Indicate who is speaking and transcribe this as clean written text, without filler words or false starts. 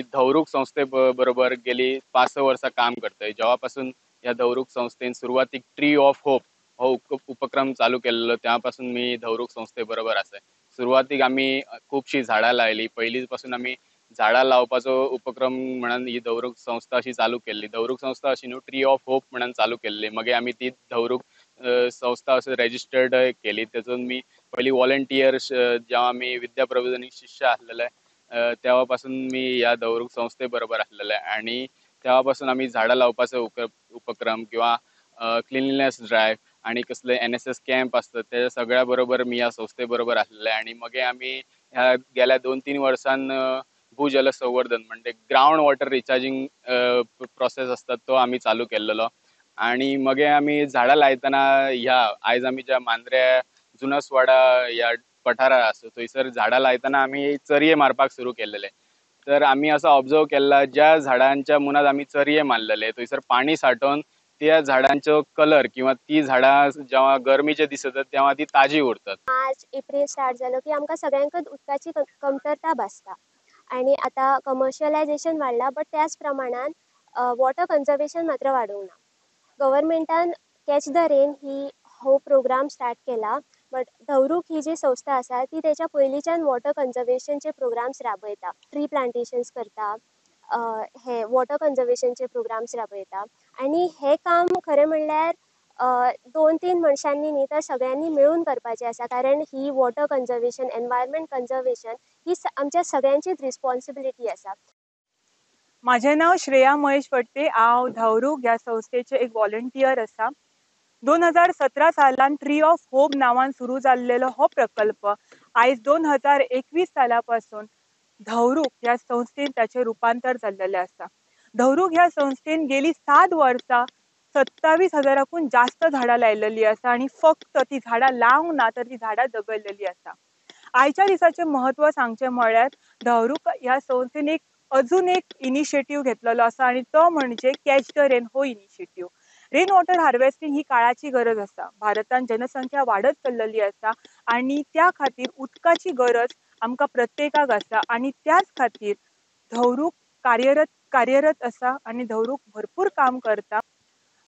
Speaker 1: मी धवरूक संस्थे बरोबर गेली 5-6 वर्सां काम करतय. जेव्हा पासून ह्या धवरूक संस्थेन सुरवातीक ट्री ऑफ होप हो उपक्रम चालू केल्लो तेव्हा पासून मी धवरूक संस्थे बरोबर आसा. सुरवातीक आमी खुबशीं झाडां लायली. पयलीं पासून आमी झाडां लावपाचो उपक्रम म्हणून ही धवरूक संस्था अशी चालू केल्ली. धवरूक संस्था अशी न्हू, ट्री ऑफ होप म्हणून चालू केल्ली. मागीर आमी ती धवरूक संस्था अशी रेजिस्टर्ड केली. तेतून मी पयलीं वॉलंटियर्स, जेव्हा आमी विद्या प्रबोधिनी शिष्य आसलेले तेव्हा पासून मी ह्या धवरूक संस्थे बरोबर आसलेले आनी तेव्हा पासून आमी झाडां लावपाचो उपक्रम किंवा क्लिनलीनेस ड्रायव्ह आनी कसले NSS camp आसता ते सगळ्या बरोबर मी ह्या संस्थे बरोबर आसलेले. आनी मागीर आमी ह्या गेल्या 2-3 वर्सान भूजल संवर्धन म्हणजे ग्रावंड वॉटर रिचार्जींग प्रोसेस आसता तो आमी चालू केल्लो. आनी मागीर आमी झाडां लायतना ह्या आयज आमी ज्या मांद्र्या जुनसवाडा ह्या पठारार आसा थंयसर झाडां लायतना आमी चरये मारपाक सुरू केल्लेले. तर आमी असो ऑब्जर्व केल्ला ज्या झाडांच्या मुनात आमी चरये मारलेले थंयसर पाणी साठोवन त्या झाडांचो कलर किंवा ती झाडां जेव्हा गरमीचे दिसतात तेव्हा ती ताजी उरतात.
Speaker 2: मार्च एप्रील स्टार्ट जालो की आमकां सगळ्यांकच उदकाची कमतरता भासता आनी आतां कमर्शियलायजेशन वाडलां, बट त्याच प्रमाणान वॉटर कन्जर्वेशन मात्र वाडूंक ना. गव्हर्मेंटान कॅच the rain ही हो प्रोग्राम स्टार्ट केला, बट धवरूक ही जी संस्था आसा ती तेच्या पयलींच्यान वॉटर कन्जर्वेशनचे प्रोग्राम्स राबयता, ट्री प्लांटेशन्स करता, हे वॉटर कन्जर्वेशनचे प्रोग्राम्स राबयता. आनी हें काम खरें म्हणल्यार 2-3 मनशांनी न्ही तर सगळ्यांनी मेळून करपाचें आसा, कारण ही वॉटर कन्जर्वेशन, एनवायरमेंट कन्जर्वेशन ही आमच्या सगळ्यांचीच रिस्पॉन्सिबिलिटी आसा.
Speaker 3: म्हाजें नांव श्रेया महेश फडते. हांव धवरूक ह्या संस्थेचें एक वॉलंटियर आसा. 2017 सालान ट्री ऑफ होप नांवान सुरू जाल्लेलो हो प्रकल्प आयज 2021 साला पासून धवरूक ह्या संस्थेन ताचें रुपांतर जाल्लेलें आसा. धवरूक ह्या संस्थेन गेली 7 वर्सां 27,000 जास्त झाडां लायलेली आसा आनी फक्त ती झाडां लावंक ना तर ती झाडां जगयलेली आसा. आयच्या दिसाचें म्हत्व सांगचें म्हळ्यार धवरूक ह्या संस्थेन एक अजून एक इनिशिएटीव घेतलेलो आसा आनी तो म्हणजे कॅच the rain हो इनिशिएटीव. रेन वॉटर हार्वेस्टिंग ही काळाची गरज आसा. भारतान जनसंख्या वाडत चल्लेली आसा आनी त्या खातीर उदकाची गरज आमकां प्रत्येकाक आसा आनी त्याच खातीर धवरूक कार्यरत आसा आनी धवरूक भरपूर काम करता.